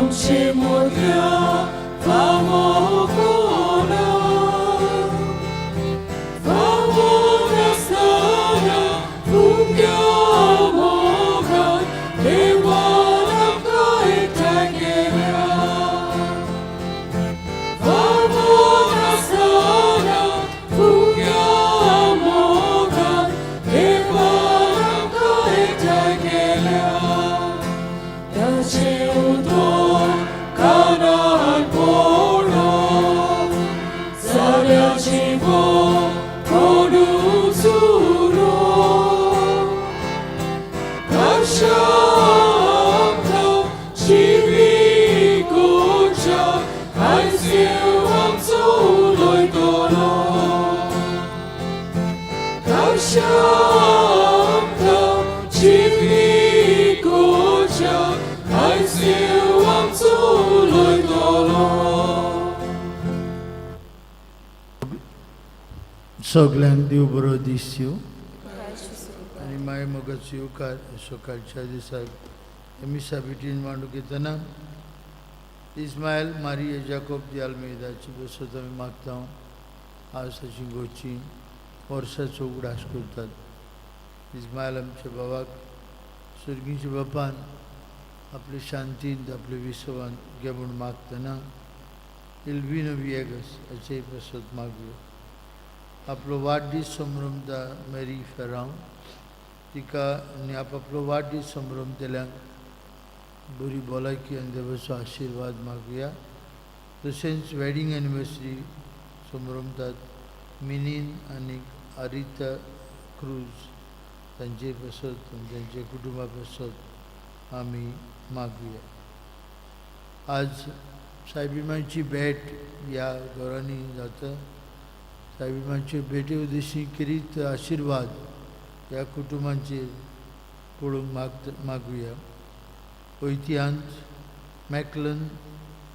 आमचे मदल्या फावो कोणा फावो नासतना तुमच्या मोगान देवान आमकां एकठांय केल्या. फावो नासतना तुमच्या मोगान देवान आमकां एकठांय केल्या. ताचें उदक कानार पडोन जाल्या जिवन करूंक सुरू. ताच्या आमकां जिवीत करच्याक आयज देव आमचो उलयतलो. ताच्या आमकां जिवीत करच्याक आयज देव आमचो उलयतलो. सगल्यांक देव बरो दीस दिवं आनी मागीर मोगाचो येवकार. सकाळच्या दिसाक मिसा भेटीन मांडूंक येतना इस्मायल मारिया जाकोब दी आल्मेदाची बसत आमी मागता. आज ताची गोची वर्साचो उगडास करतात. इस्मायल आमच्या बाबाक सर्गीच्या बापान आपले शांतींत, आपले विसवान घे म्हूण मागतना इल्विनो वियेगस हाचेय पासत मागूया. आपलो वाडदीस संभ्रमता मेरी फेरांव, तिका आनी आपलो वाडदीस संभ्रमतल्यांक बरी भलायकी आनी देवाचो आशिर्वाद मागुया. तशेंच वेडींग एनिवर्सरी संभ्रमतात मिनीन आनी आरिता क्रूज, तांचे पासत आनी तांच्या कुटुंबा पासत आमी मागुया. आज सायबीमाची भेट ह्या घरांनी जाता. सायबीमाचे भेटे उद्देशी खेरीत आशिर्वाद ह्या कुटुंबांचेर पळोवंक मागुया. ओयतिहांत मॅकलन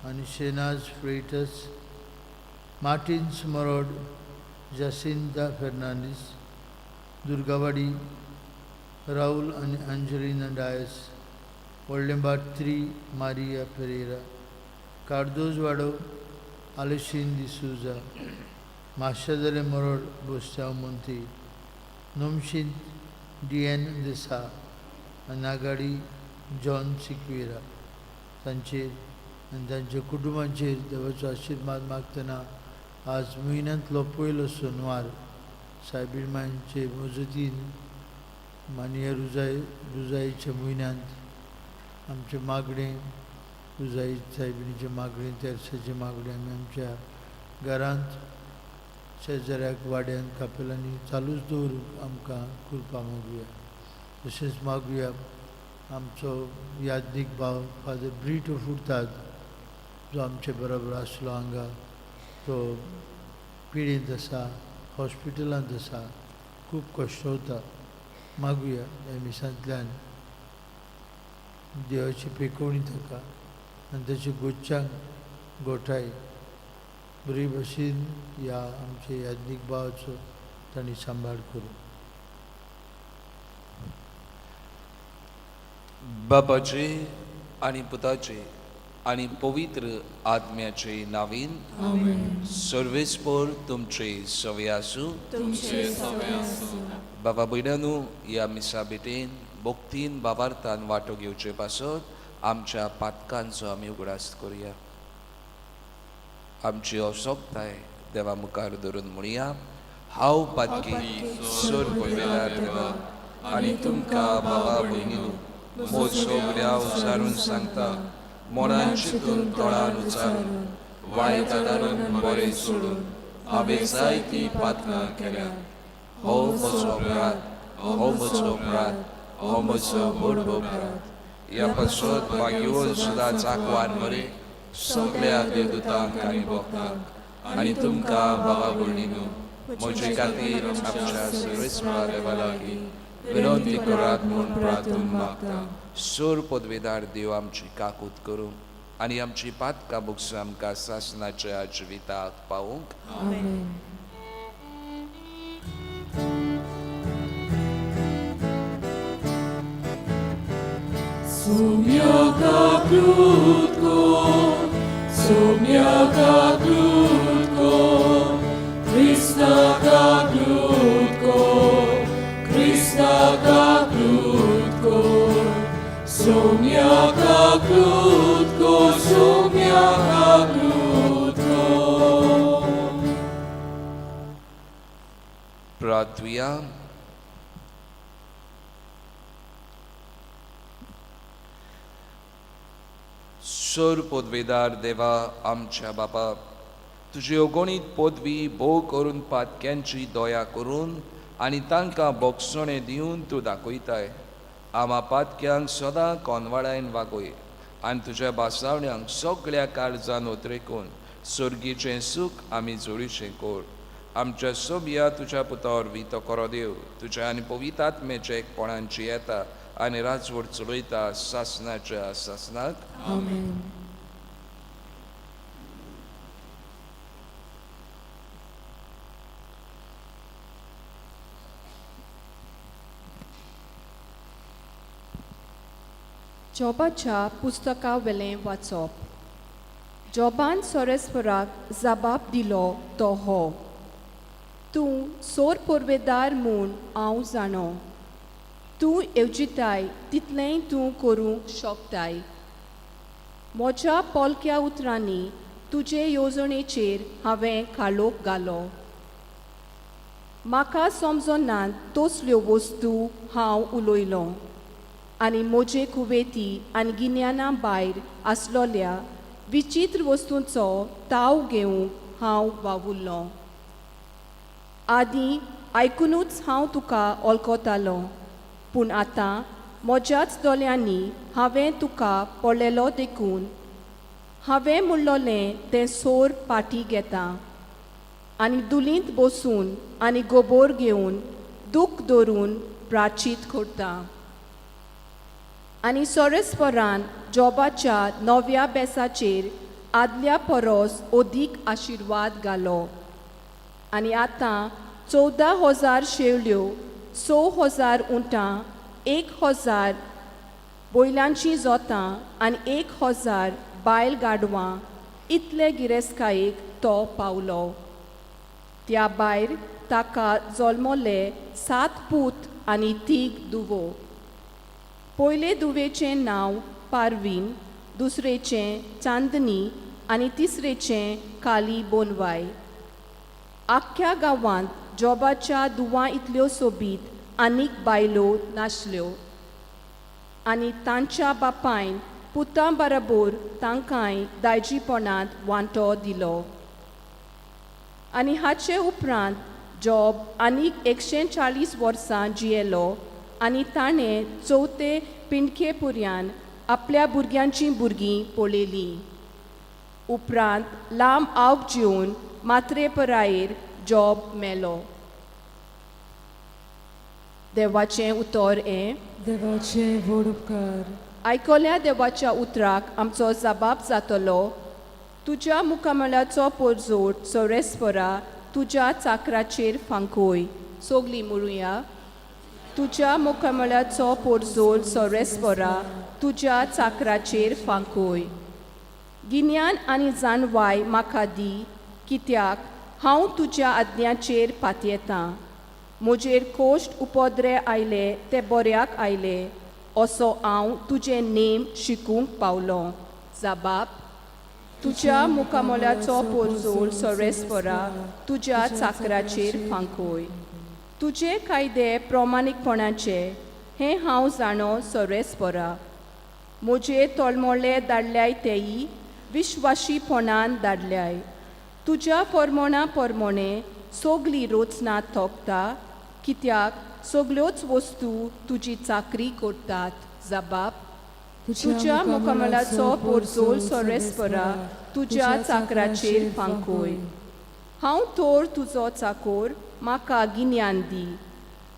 आनी शेनाज फ्रेटस, मार्टिन्स मरोड, जासिंता फेर्नांडीस, दुर्गावाडी राहुल आनी अंजलिना डायस, व्हडलें थ्री मारिया पेरेरा, कार्दोजवाडो आलेशीन डिसूजा, माशेदले मरोड बोस्त्यांव मोंती, नोमशींत डी एन देसा आनी नागाडी जॉन सिक्वेरा, तांचेर आनी तांच्या कुटुंबाचेर देवाचो आशिर्वाद मागतना आज म्हयन्यांतलो पयलो सोनवार सायबीण मांयचे मजतीन मानया रुजाय रुजायेच्या म्हयन्यांत आमचें मागणें, रुजाई सायबिणीचें मागणें, तेर्साचें मागणें आमी आमच्या घरांत, शेजाऱ्याक, वाड्यांत, कापेलांनी चालूच दवरूंक आमकां कृपा मागुया. तशेंच मागुया, आमचो याज्ञीक भाव फादर ब्रिटो फुर्ताद, जो आमचे बरोबर आसलो हांगा, तो पिडेंत आसा, हॉस्पिटलांत आसा, खूब कश्ट वता. मागुया ह्या मिसांतल्यान देवाची पेकोवणी ताका आनी ताच्या गोच्चांक गोठाय बरी भशेन ह्या आमच्या याज्ञीक भावाचो तांणी सांबाळ करूं. बापाचे आनी पुताचे आनी पवित्र आत्म्याचे नावीन. सर्वेस्पर तुमचे सवे आसूं. तुमचे सवे आसूं. बाबा भयणानू, ह्या मिसा भेटेन भक्तीन बाबार्थान वांटो घेवचे पासत आमच्या पातकांचो आमी उगडास करुया. आमची असोक्ताय देवा मुखार धरून म्हणया, हांव पातकी सर पयल्यार देवा आनी तुमकां बाबा भयणीनू म्हज सगळ्या उचारून सांगता, मोनान चिंतून, तोंडान उचारून, वायट आदारून, बरें सोडून हांवें जायतीं पातकां केल्या. हो म्हजो अपराध, हो म्हजो अपराध, हो म्हजो व्हड अपराध. ह्या पासत भाग्यवंत सुद्दां चाकवान मरे, सगळ्या देवदूतांक आनी भक्तांक आनी तुमकां बाबा भयणीनू म्हजे खातीर आमच्या सर्वेस्परा देवा लागीं विनंती करात म्हूण प्रार्थून मागता. सूर पदवेदार देव आमची काकूत करूं आनी आमची पातकां भोगसून आमकां सासणाच्या जिविताक पावूंक. आमेन. Sumia caput. कोर सोम्या काकूत कोर क्रिस्ता काकूत कोर क्रिस्ता काकूत कोर सोम्या काकूत कोर सोम्या काकूत कोर. प्रार्थुया. सोर पदवेदार देवा आमच्या बापा, तुजी अगणीत पदवी भोव करून पातक्यांची दया करून आनी तांकां बोगसणें दिवन तूं दाखयताय. आमा पातक्यांक सदां कोनवाडायन वागय आनी तुज्या बासावण्यांक सगळ्या काळजान उतरेकून सर्गीचें सूख आमी जोडीचें कोर. आमच्या सोबया तुज्या पुता वरवीं तो करो देव तुज्या आनी पवित्र आत्म्याच्या एकपणांची येता आनी राजवट चलयता सासनाच्या सासनाक. आमेन. जॉबाच्या पुस्तका वेलें वाचप. जॉबान सोरेस्वराक जबाब दिलो तो हो: तूं सोर पोरवेदार म्हूण हांव जाणो, तूं येवजिताय तितलेंय तूं करूंक शकताय. म्हज्या पोलक्या उतरांनी तुजे येवजणेचेर हांवें काळोख घालो. म्हाका समजनात तसल्यो वस्तू हांव उलयलों आनी म्हजे कुवेती आनी गिन्याना भायर आसलोल्या विचित्र वस्तूंचो ताव घेवंक हांव वावुरलो. आदीं आयकुनूच हांव तुका वळखतालो, पूण आतां म्हज्याच दोळ्यांनी हांवें तुका पळयलो, देखून हांवें म्हणलोलें तें सोर पाटी घेता आनी दुलींत बसून आनी गोबोर घेवन दूख धरून प्राचीत करता. आनी सोरेस्वरान जॉबाच्या नव्या बेसाचेर आदल्या परस अदीक आशिर्वाद घालो आनी आतां 14,000 शेवल्यो, 6,000 उंटां, 1000 बैलांचीं जोतां आनी 1000 बायल गाडवां इतले गिरेस्तकायेक तो पावलो. त्या भायर ताका जल्मले सात पूत आनी तीग दुवो. पयले दुवेचें नांव पारवीन, दुसरेचें चांदनी आनी तिसरेचें काली बोनवाय. आख्ख्या गांवांत जॉबाच्या दुवां इतल्यो सोबीत आनीक बायलो नासल्यो आनी तांच्या बापायन पुतां बरोबर तांकांय दायजीपणांत वांटो दिलो. आनी हाचे उपरांत जॉब आनीक 140 वर्सां जियेलो आनी ताणें चवथे पिंडके पुरयान आपल्या भुरग्यांचीं भुरगीं पळयलीं. उपरांत लांब आवक जेवन मात्रे परायेर जॉब मेलो. देवाचें उतर हें. देवाचे व्हड उपकार. आयकल्या देवाच्या उतराक आमचो जबाब जातलो: तुज्या मुखामळाचो पोरजोट सोरेस्वरा तुज्या चाकराचेर फांकोय. सोगलीं म्हणुया: तुज्या मुखामळाचो पोरजोट सोरेस्वरा तुज्या चाकराचेर फांकोय. गिन्यान आनी जाणवाय म्हाका दी, कित्याक हांव तुज्या आज्ञाचेर पातयेतां. म्हजेर कोश्ट उपद्रे आयले ते बऱ्याक आयले, असो हांव तुजे नेम शिकूंक पावलो. जबाब: तुज्या मुखामळाचो पोरजोट सोरेस्वरा तुज्या चाकराचेर फांकोय. तुजे कायदे प्रमाणीकपणाचे हें हांव जाणो सोरेस्वरा. म्हजे तळमळे धाडल्याय तेयी विश्वाशीपणान धाडल्याय. तुज्या फर्मोणा परमोणे सगली रोचना थोकता, कित्याक सगल्योच वस्तू तुजी चाकरी करतात. जबाब: तुज्या मुखामळाचो पोरजोल सोरेस्वरा तुज्या चाकराचेर फांकोय. हांव थोर तुजो चाकोर, म्हाका गिन्यान दी,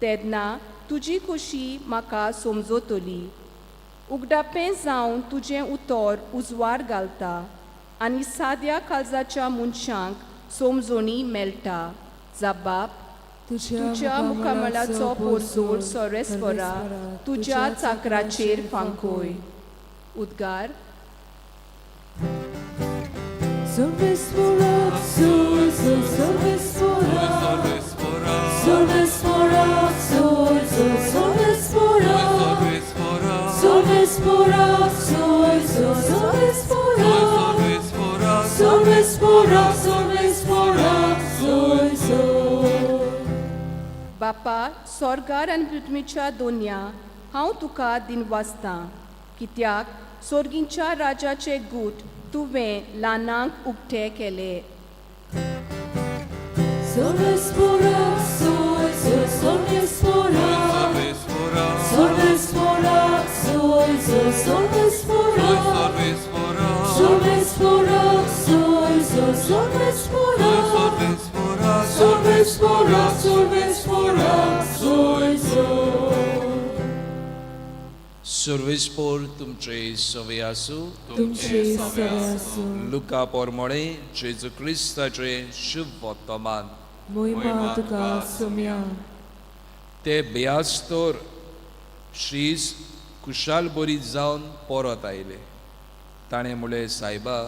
तेन्ना तुजी खोशी म्हाका समजतली. उगडापें जावन तुजें उतर उजवाड घालता आनी साद्या काळजाच्या मनशांक समजणी मेळटा. जबाब: तुज्या मुखामळाचो पोरजोल सोरेस्वरा तुज्या चाकराचेर फांकोय. उद्गार. सर्वेस्पोरा सोय सोय सर्वेस्पोरा सर्वेस्पोरा सोय सोय सर्वेस्पोरा सर्वेस्पोरा सोय सोय सर्वेस्पोरा सर्वेस्पोरा सर्वेस्पोरा सोय सोय. बापा सोर्गार आनी पृथ्वीच्या दोनया हांव तुका दिनवासतां कित्याक सोर्गींच्या राजाचे गूट तुवें ल्हानांक उक्ते केले. सर्वेस्पोरा सोय सोय सर्वेस्पोरा सर्वेस्पोरा सोय सोय सर्वेस्पोरा सर्वेस्पोरा सोय सोय सर्वेस्पोरा सर्वेस्पोरा सर्वेस्पोरा सोय सोय. सर्वेस्पोर तुमचे सवे आसूं. तुमचे सवे आसूं. लुका पोरमोळे जेजू क्रिस्ताचे शुभ वर्तमान. मोहिमा तुका सोम्या. ते बेयास्तोर शीस कुशाल बरी जावन परत आयले. ताणें म्हणलें, सायबा,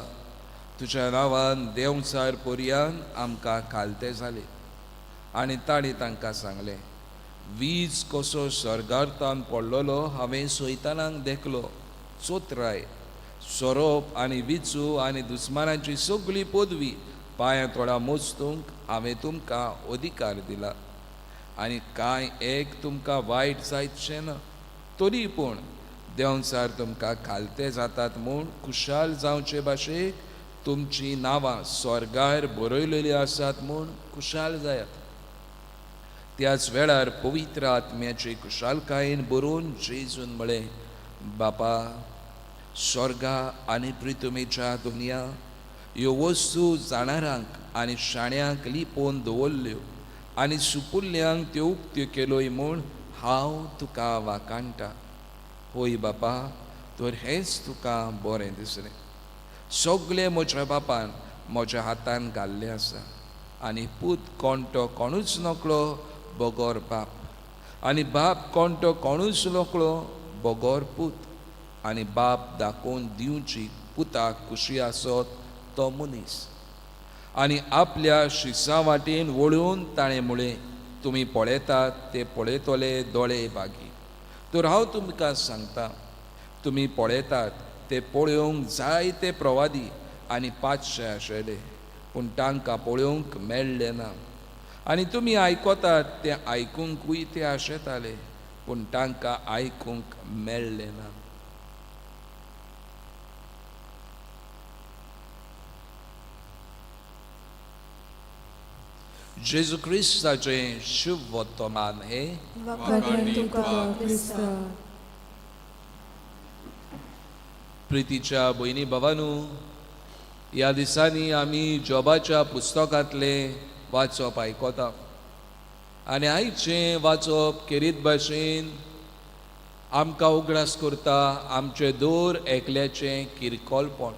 तुज्या नांवान देंवचार पर्यान आमकां खालते जाले. आनी ताणें तांकां सांगलें, वीज कसो सर्गार्थान पडलेलो हांवें सैतानाक देखलो. चोत्राय, सोरोप आनी विचू आनी दुस्मानाची सगळी पदवी पांयां तोडा मोजतूंक हांवें तुमकां अधिकार दिला आनी कांय एक तुमकां वायट जायतशें ना. तरी पूण देंवचार तुमकां खालते जातात म्हूण खुशाल जावचे भाशेक तुमचीं नांवां स्वर्गार बरयलेलीं आसात म्हूण खुशाल जायात. त्याच वेळार पवित्र आत्म्याचे खुशालकायेन बरोवन जेजून म्हळें, बापा, स्वर्गा आनी पृथ्वीच्या दुनिया ह्यो वस्तू जाणारांक आनी शाण्यांक लिपोवन दवरल्यो आनी सुपुल्ल्यांक त्यो उक्त्यो केल्यो म्हूण हांव तुका वाखाणटा. होय बापा, तर हेंच तुका बरें दिसलें. सगळें म्हज्या बापान म्हज्या हातान घाल्लें आसा आनी पूत कोण तो कोणूच नकळो बगर बाप, आनी बाप कोण तो कोणूच नकळो बगर पूत, आनी बाप दाखोवन दिवची पुताक खुशी आसत तो मनीस. आनी आपल्या शिसा वाटेन वळून ताणें म्हळें, तुमी पळयतात ते पळयतले दोळे बागी. तर हांव तुमकां सांगता, तुमी पळयतात ते पळोवंक जायते प्रवादी आनी पातशे आशिल्ले, पूण तांकां पळोवंक मेळ्ळें ना. आनी तुमी आयकतात तें आयकूंकूय ते आशेताले, पूण तांकां आयकूंक मेळ्ळें ना. जेजू क्रिस्ताचें शुभ वर्तमान हें. वाखाण तुका क्रिस्ता. प्रितीच्या भयणी भावानू, ह्या दिसांनी आमी जॉबाच्या पुस्तकांतलें वाचप आयकता आनी आयचें वाचप केरीत भाशेन आमकां उगडास करता आमचें दर एकल्याचें किरकोलपण,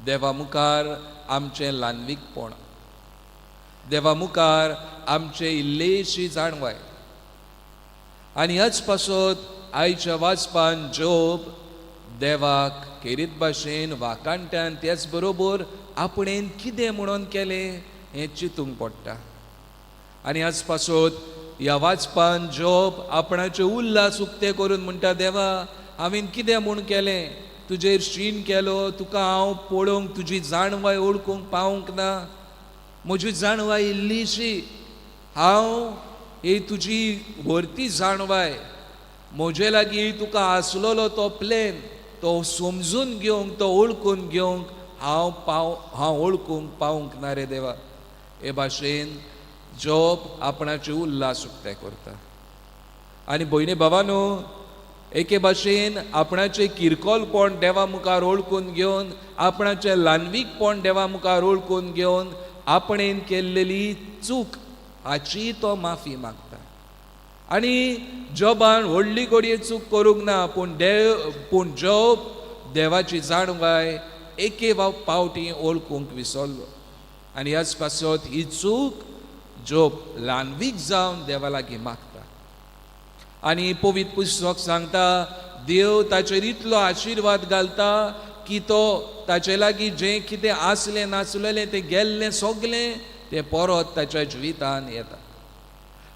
देवा मुखार आमचें ल्हानवीकपण, देवा मुखार आमचें इल्लेशी जाणवाय. आनी ह्याच पासत आयच्या वाचपान जोब देवाक केरीत भाशेन वाखाणट्यान त्याच बरोबर आपणेन कितें म्हणून केलें हें चिंतूंक पडटा. आनी ह्याच पासत ह्या वाचपान जोब आपणाचे उल्हास उक्ते करून म्हणटा, देवा, हांवें कितें म्हूण केलें, तुजेर शीण केलो, तुका हांव पळोवंक तुजी जाणवाय वळखूंक पावूंक ना, म्हजी जाणवाय इल्लीशी, हांव ही तुजी व्हरती जाणवाय म्हजे लागीं तुका आसलेलो तो प्लेन तो समजून घेवंक, तो वळखून घेवंक हांव वळखूंक पावूंक ना रे देवा. हे भाशेन जोब आपणाचे उल्हास उक्ते करता. आनी भयणी भावानू, एके भाशेन आपणाचें किरकोलपण देवा मुखार वळखून घेवन, आपणाचें ल्हानवीकपण देवा मुखार वळखून घेवन आपणेन केल्लेली चूक हाची तो माफी मागता. आनी जोबान व्हडली घडये चूक करूंक ना, पूण जोब देवाची जाणवाय एके पावटी वळखूंक विसरलो. आनी ह्याच पासत ही चूक जोब ल्हानवीक जावन देवा लागीं मागता. आनी पवित्र पुस्तक सांगता, देव ताचेर इतलो आशिर्वाद घालता की तो ताचे लागीं जें कितें आसलें नासलेलें तें गेल्लें सगलें तें परत ताच्या जिवितान येता.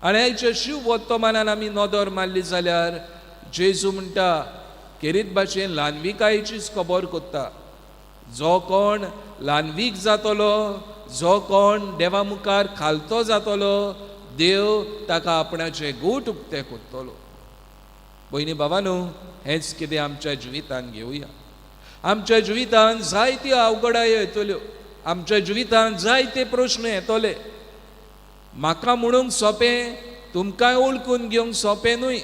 आनी आयच्या शिव वर्तमानान आमी नदर मारली जाल्यार जेजू म्हणटा खेरीत भाशेन ल्हानविकायेचीच खबर कोत्ता. जो कोण ल्हानवीक जातलो, जो कोण देवा मुखार खालतो जातलो, देव ताका आपणाचे गूट उक्ते कोत्तलो. भयणी बाबानू, हेंच कितें आमच्या जिवितान घेवया. आमच्या जिवितान जायत्यो अवघडायो येतल्यो, आमच्या जिवितान जायते प्रश्न येतले. म्हाका म्हणूंक सोंपें, तुमकांय वळखून घेवंक सोंपें न्हय.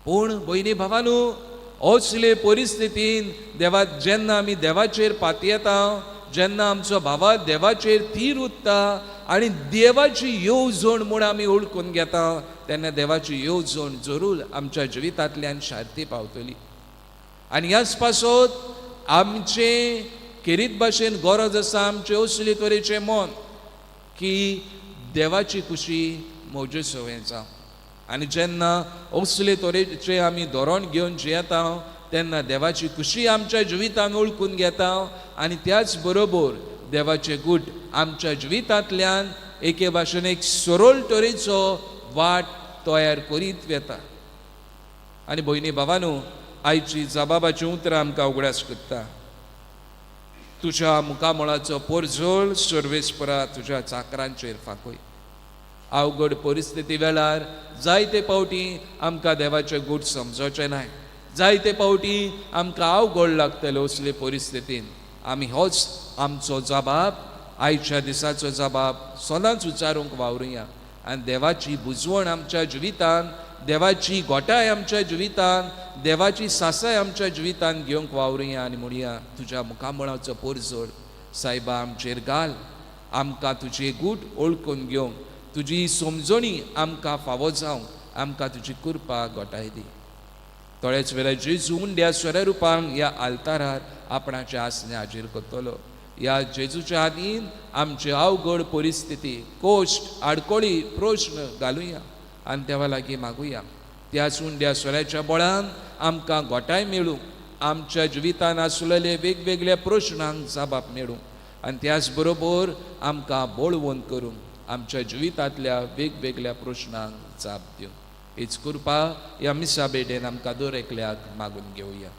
पूण भयणी भावानू, असले परिस्थितीन देवा जेन्ना आमी देवाचेर पातयेता, जेन्ना आमचो भावा देवाचेर थीर उरता आनी देवाची येवजण म्हूण आमी वळखून घेता, तेन्ना देवाची येवजण जरूर आमच्या जिवितांतल्यान शांती पावतली. आनी ह्याच पासत आमचे खेरीत भाशेन गरज आसा आमचे असले तरेचें मन की देवाची खुशी म्हजे सवें जावं. आनी जेन्ना असले तरेचे आमी धोरण घेवन जियेता तेन्ना देवाची खुशी आमच्या जिवितान वळखून घेता आनी त्याच बरोबर देवाचे गूट आमच्या जिवितांतल्यान एके भाशेन एक सरळ तरेचो वाट तयार करीत वेता. आनी भयणी भावानू, आयची जबाबाची उतरां आमकां उगडास करता. तुज्या मुखामळाचो पोरजोळ सर्वेस्परा तुज्या चाकरांचेर फांकय. अवघड परिस्थिती वेळार जायते फावटी आमकां देवाचें गूट समजोचें नाय, जायते फावटी आमकां अवघड लागतलें. असले परिस्थितीन आमी होच आमचो जबाब, आयच्या दिसाचो जबाब सदांच उच्चारूंक वावरुया आनी देवाची बुजवण आमच्या जिवितान, देवाची गोटाय आमच्या जिवितान, देवाची सासाय आमच्या जिवितान घेवंक वावरुया आनी म्हणया, तुज्या मुखामळाचो पोरजोड सायबा आमचेर घाल, आमकां तुजी गूट वळखून घेवंक, तुजी समजणी आमकां फावो जावंक, आमकां तुजी कृपा गोटाय दी. थोड्याच वेळार जेजू उंड्या सोऱ्या रुपान ह्या आल्तारार आपणाचे आसणे हाजीर करतलो. ह्या जेजूच्या हातीन आमची अवघड परिस्थिती, कोश्ट, आडकोळी, प्रश्न घालुया आनी देवा लागीं मागुया. त्याच उंड्या सोऱ्याच्या बळान आमकां गोटाय मेळूं, आमच्या जिवितान आसलेले वेगवेगळ्या प्रश्नांक जबाब मेळूं आनी त्याच बरोबर आमकां बळवंत करूंक आमच्या जिवितांतल्या वेगवेगळ्या प्रश्नांक जाप दिवं. हीच कृपा ह्या मिसा भेटेन आमकां दर एकल्याक मागून घेवया.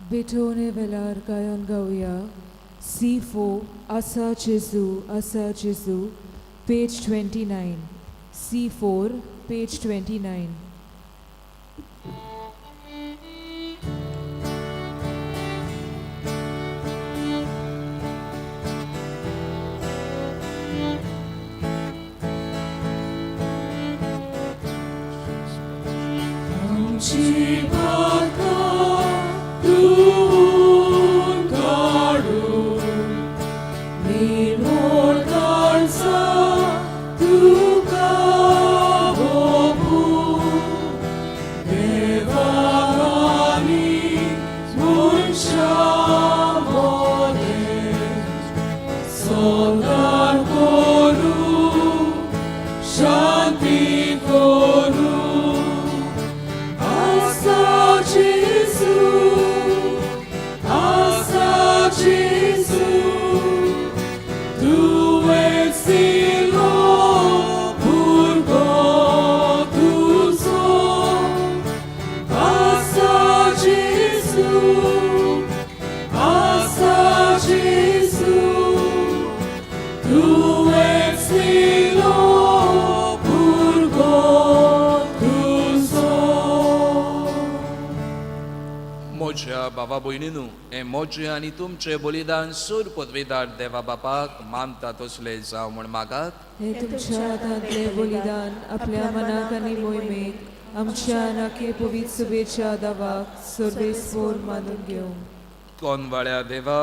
भेटवणे वेळार गायन गावया C4 आसा जेजू आसा जेजू, पेज 29. C4 page 29. आमची पातकां धुवन काडून निर्मळ काळजा तुका ओंपून, देवा आनी मनशां मदें संधान करूं, शांती करूं. आसा जेजू, आसा जेजू, तुवें दिलो भुरगो तुजो. आसा जेजू, आसा जेजू, तुवें दिलो भुरगो तुजो. म्हज्या बाबा भयणीनू, हें म्हजें आनी तुमचें बलिदान सूर पदवेदार देवा बापाक मानता तसलें जावं म्हूण मागात. हे तुमच्या हातांतलें बलिदान आपल्या मनाक आनी मोहिमेक आमच्या नाके पवित्र सुबेच्या दावाक सर्वेस्पोर मानून घेवं. कोनवाळ्या देवा,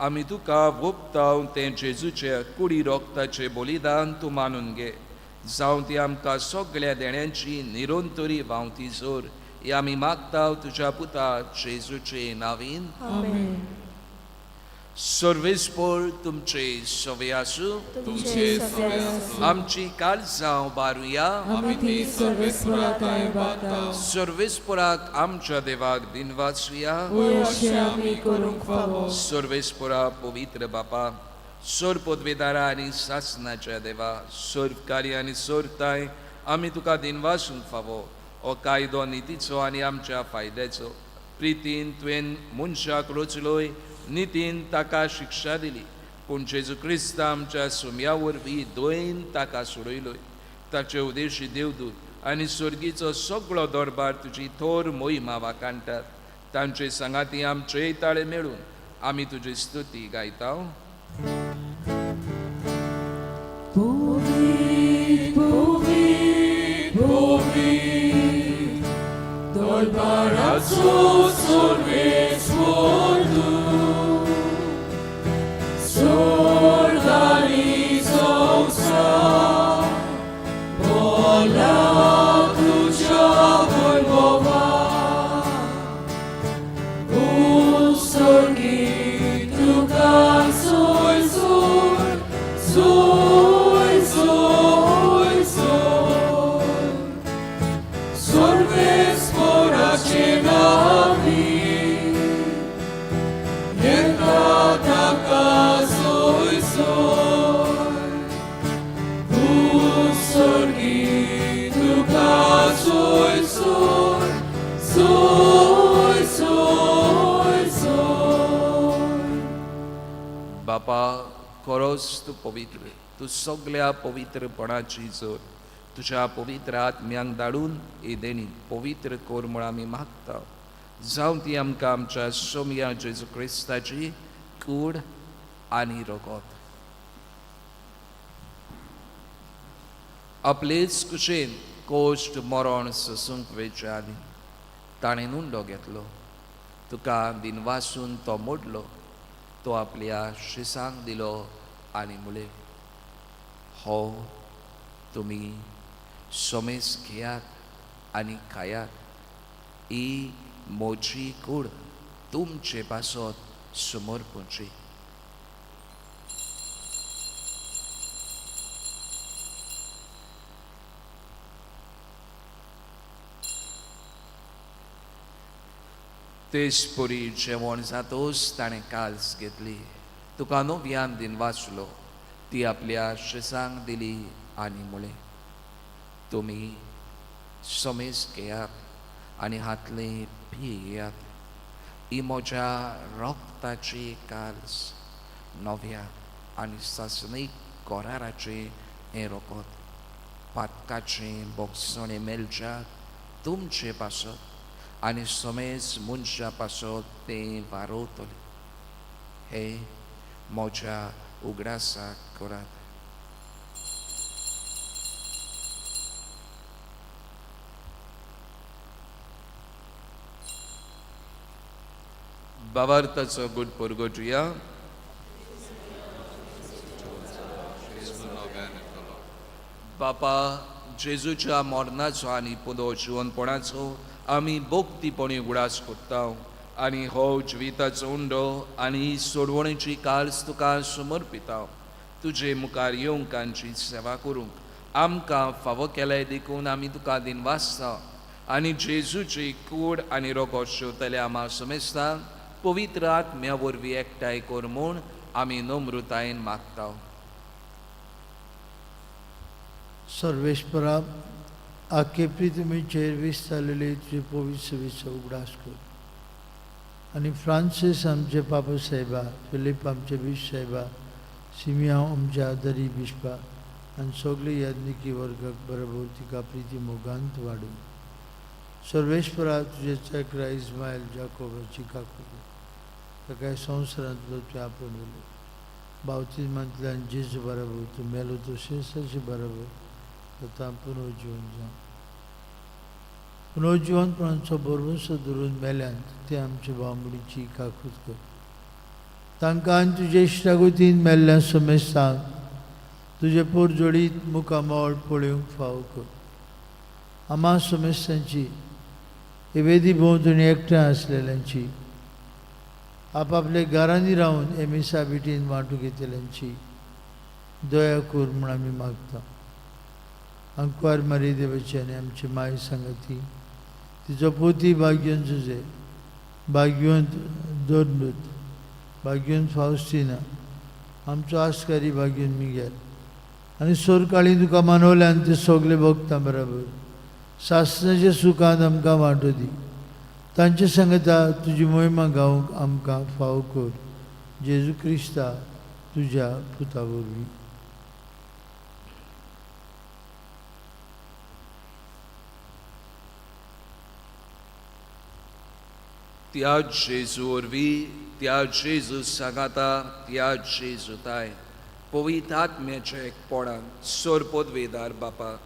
आमी तुका वोपताव तें जेजूचे कुडी रोगताचें बलिदान तूं मानून घे. जावं ती आमकां सगळ्या देण्यांची निरंतरी व्हांवती जोर. ही आमी मागता तुज्या पुता जेजूचे नावीन. आमेन. सर्वेस्पोर तुमचे सवे आसूं. तुमचे सवे आसूं. आमची काळजां बारुया. आमी ती सर्वेस्पराताय बाता. सर्वेस्पोराक आमच्या देवाक दिनवासुया. वय अशें आमी करूंक फावो. सर्वेस्पोरा पवित्र बापा, सोर पदवेदारा आनी सासनाच्या देवा, सोर कार्य आनी सोरताय, आमी तुका दिनवासूंक फावो. हो कायदो नितीचो आनी आमच्या फायद्याचो. प्रितीन तुवें मनशाक रचलोय, नितीन ताका शिक्षा दिली, पूण जेजू क्रिस्त आमच्या सुम्या वरवीं दोयन ताका सोडयलोय. ताचे उदेशी देवदूत आनी स्वर्गीचो सगळो दरबार तुजी थोर मोहिमा वाखाणटात. तांचे सांगाती आमचेय ताळे मेळून आमी तुजी स्तुती गायता. Povit, povit, povit, Dolbarazzo sorvesportu, Sordani sonsa, Bola tuja voivova, Usorgi tuka soy soy, soy soy soy. Sorves porace navi, Yeta taka soy soy. Usorgi tuka soy soy, soy soy soy. बापा, खरोच तूं पवित्र, तूं सगल्या पवित्रपणाची जोर. तुज्या पवित्र आत्म्यांक धाडून ही देणी पवित्र कर म्हूण आमी मागता. जावं ती आमकां आमच्या सोमया जेजू क्रिस्ताची कूड आनी रगत. आपलेच कुशेन कोश्ट मरण सोसूंक वेचे आदी ताणें उंडो घेतलो, तुका दिनवासून तो मोडलो, तो आपल्या शिसांक दिलो आनी मुळे, हो तुमी सोमेस घेयात आनी खायात. ही म्हजी कूड तुमचे पासत समर्पणची. तेच परी जेवण जातोच ताणें काल्स घेतली, तुका नव्यान दिन वाचलो, ती आपल्या शिसांक दिली आनी मुळे, तुमी समेज घेयात आनी हातले पियात. ही म्हज्या रक्ताची काल्स, नव्या आनी सासणीक कराराचें हें रगत. पातकाचें बोगसणें मेळच्या तुमचे पासत आनी समेज मनशा पासत तें वारोवतलें. हे म्हज्या उगडासाक करात. बाबार्थाचो गुड परगटुया. बापा, जेजूच्या मरणाचो आनी पुदो जिवनपणाचो आमी भक्तीपणी उगडास करता आनी हो जिविताचो उंडो आनी सोडवणेची काल्स तुका समर्पिता. तुजे मुखार येवंक आमची सेवा करूंक आमकां फावो केल्याय देखून आमी तुका दिनवासता आनी जेजूची कूड आनी रोगो शेवतल्या आमा समेस्तांक पवित्र आत्म्या वरवीं एकठांय कर म्हूण आमी नम्रतायेन मागता. सर्वेश्वरा, आखे पृथ्वीचेर विस्तारलेले तुजे पवित्र सेवेचो उगडास कर आनी फ्रांसीस आमचे पापा साहेबा, फिलीप आमचे बीश साहेबा, सिमियांव आमच्या आदरी बिस्पा आनी सगळे याज्ञिकी वर्गाक बरोबर तिका प्रिती मोगांत वाडूं. सर्वेश्वरा, तुजे चक्रा इस्मायल जाकोबाची काकू ताका संवसारांतलो तुवें आपोवन व्हेलो. बावतिज्मांतल्यान जेजू बरोबर तूं मेलो तशेंच ताचे बरोबर आतां पुनर्जिवन जावं. पुनर्जिवनपणाचो भरवंसो धरून मेल्यान ते आमचे भावणीची काकूत कर. तांकां आनी तुजे इश्टागतीन मेल्ल्या समेस्तांक तुजे पोरजोडीत मुखामळ पळोवंक फावो कर. आमा समेस्तांची हे वेदी भोंवतणी एकठांय आसलेल्यांची आपापले घरांनी रावन हे मिसा भेटीन वांटू घेतल्यांची दया कर म्हूण आमी मागता. आंकवार मारी देवाची आनी आमची माय सांगाती तिचो पोती भाग्यन जुजे, भाग्यवंत दोरलूत, भाग्यवंत फावस्टिना, आमचो आस्कारी भाग्यवंत मिगेल आनी सोरकाळी तुका मानवल्यान ते सगळे भोगता बराबर सासणाच्या सुखान आमकां वांटो दी. तांचे सांगता तुजी मोहिमा गावंक आमकां फावो कर. जेजू क्रिस्ता तुज्या पुता वरवीं. त्या जेजू वरवीं, त्या जेजू सांगाता, त्या जेजू ताय पवित्र आत्म्याच्या एकपणान सोर पदवेदार बापा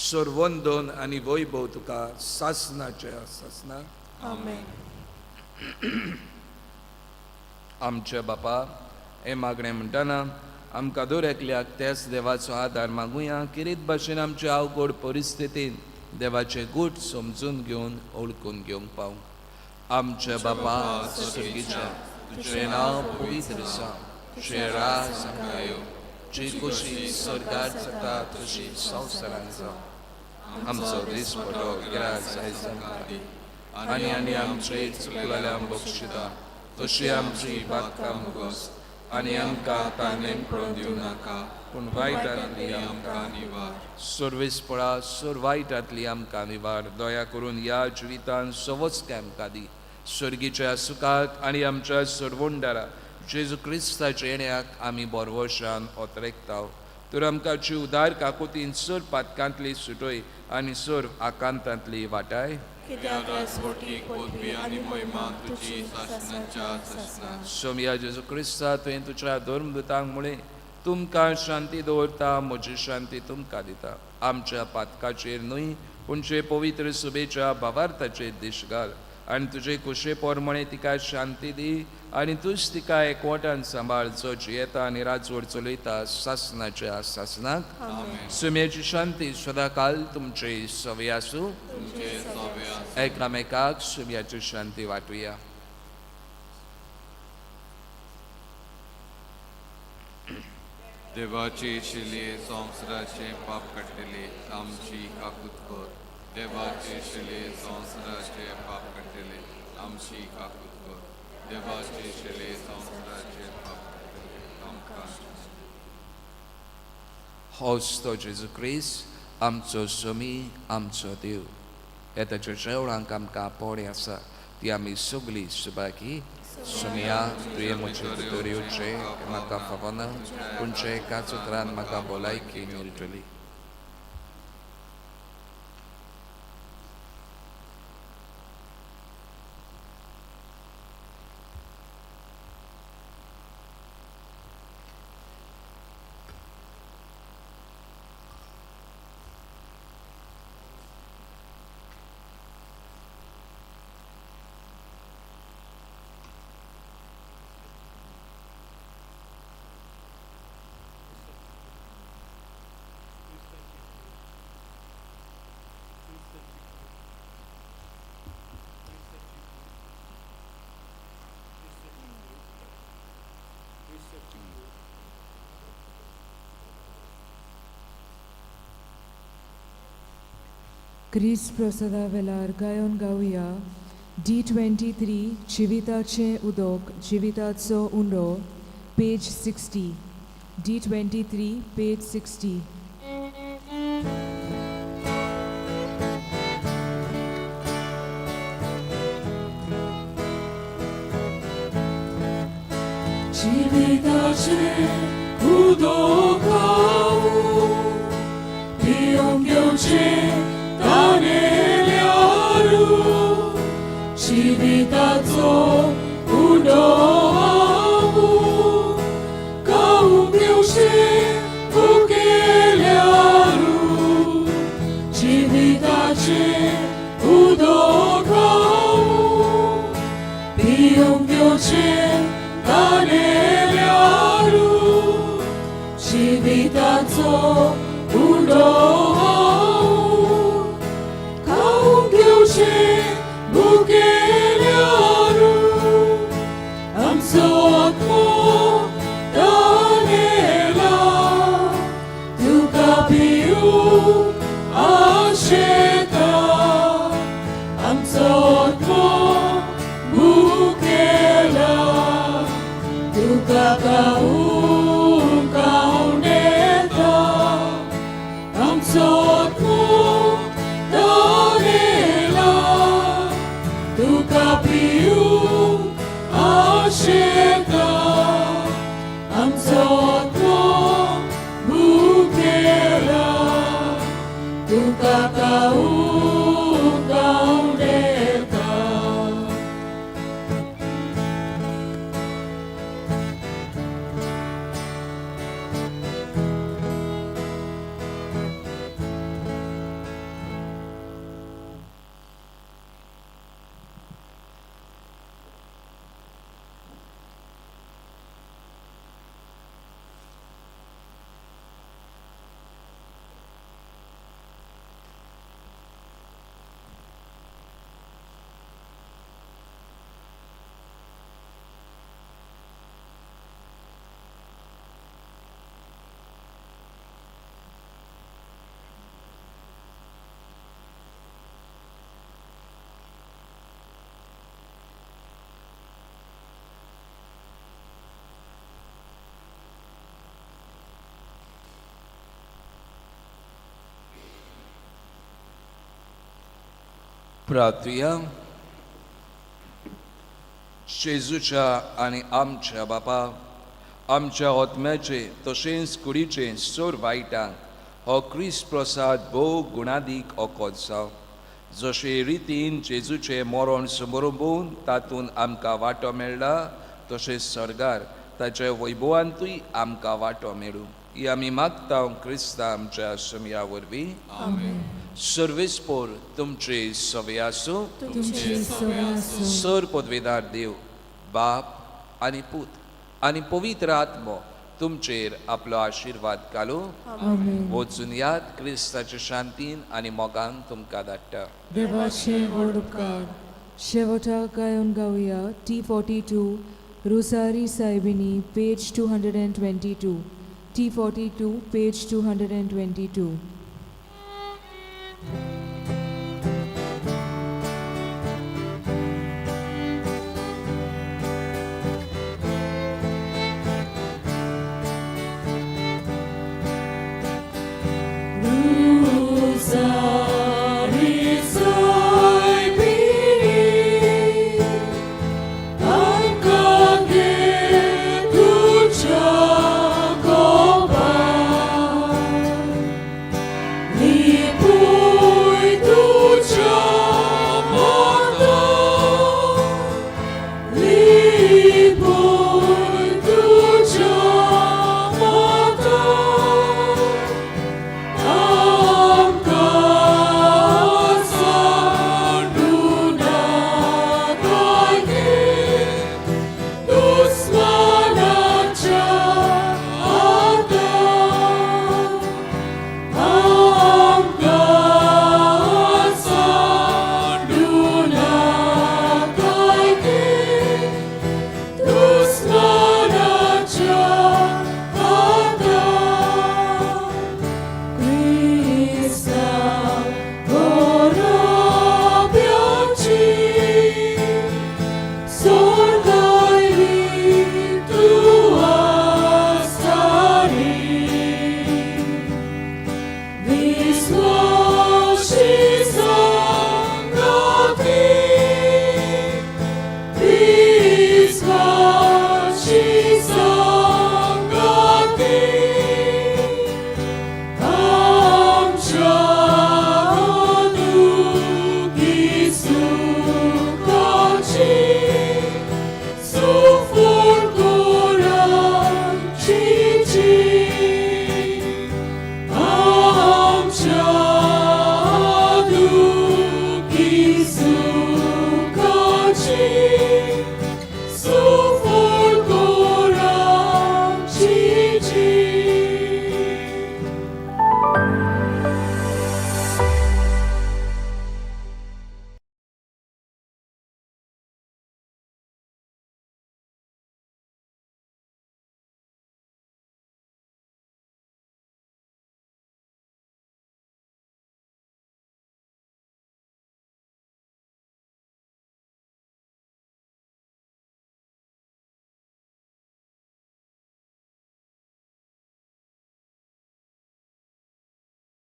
सोर वंदन आनी वैभव तुका सासनाच्या सासना. आमेन. आमच्या बापा हे मागणें म्हणटना आमकां दर एकल्याक त्याच देवाचो आदार मागुया किरीत भाशेन आमच्या अवघड परिस्थितीन देवाचे गूट समजून घेवन ओळखून घेवंक पावूंक. आमच्या बापा सर्गीच्या, तुजें नांव पवित्र जावं, तुजें राज आमकां येवं, तुजी खोशी स्वर्गार जाता तशी संवसारांत जावं. आमचो दिसपटो ग्रास आयज आमकां दी आनी आनी आमचे चुकलेल्या बक्षिता तशी आमची बातकां मुगोस आनी आमकां ताणें पडून दिवं नाका पूण वायटांतली आमकां निवार. सर्वेस्पळा सर वायटांतली आमकां निवार. दया करून ह्या जिवितान सवच काय आमकां दी सर्गीच्या सुखाक आनी आमच्या सरवंडारा जेजू क्रिस्ताच्या येण्याक आमी बरवशान ओतरेकता. तर आमकां जीव उदार काकुतीन सर पातकांतली सुटय आनी सर आकांतांतली वाटाय. सोमया जेजू क्रिस्ता, तुवें तुज्या धर्मदूतांक म्हळें, तुमकां शांती दवरता, म्हजी शांती तुमकां दिता. आमच्या पातकाचेर न्हय पूण जे पवित्र सुबेच्या भावार्थाचेर दिश घाल आनी तुजे कुशे प्रमाणे तिका शांती दी आनी तूंच तिका एकवटान सांबाळ, जो जियेता आनी राजवट चलयता सासनाच्या सासनाक. सुम्याची शांती सदांकाल तुमचे सवे आसूं. एकामेकाक सुम्याची शांती वांटुया. देवाची शिले संवसाराचे पाप काडटले आमची काकूत कर. देवाची शिले संवसाराचे पाप काडटले आमची काकूत कर. देवाची शिले संवसाराचे पाप काडटले आमकां. होच तो जेजू क्रिस्त आमचो सोमी, आमचो देव. हे ताच्या जेवणांक आमकां पोडे आसा ती आमी सगळी सुबाकी. सोमिया, तुवें म्हजे भितर येवचें म्हाका फावना, पूण जे एकाच उतरान म्हाका भलायकी मेळटली. क्रिस्त प्रसादा वेलार गायोन गावया D23 जिविताचें उदक जिविताचो उंडो, पेज 60. D23 page 60. जिविताचें उदक हांव पिवंक घेवचें तानेल्यारू, जिविताचो उंडो हांव खावंक घेवचें भुकेल्यारू, जिविताचें उदक हांव पिवंक घेवचें तानेल्यारू, जिविताचो उंडो हांव खावंक घेवचें भुकेल्यारू. उकावडेता. प्रार्थुया. जेजूच्या आनी आमच्या बापा, आमच्या आत्म्याचे तशेंच कुडीचे सोर वायटांक हो क्रिस्त प्रसाद भोव गुणादीक ओकोत जावं. जशे रितीन जेजूचें मरण समरंबून तातूंत आमकां वांटो मेळ्ळा, तशें सर्गार ताच्या वैभवांतूय आमकां वांटो मेळूं, ही आमी मागता क्रिस्ता आमच्या समया वरवीं. सर्वेस्पोर तुमचे सवे आसूं. तुमचे सवे आसूं. सर पदवेदार देव बाप आनी पूत आनी पवित्र आत्मो तुमचेर आपलो आशिर्वाद घालूं. आमेन. वचून याद, क्रिस्ताच्या शांतीन आनी मोगान तुमकां धाडटा. देवाचे व्हड उपकार. शेवटाक गायोन गावया T42 Rosari सायबिनी, page 222. T42, page 222.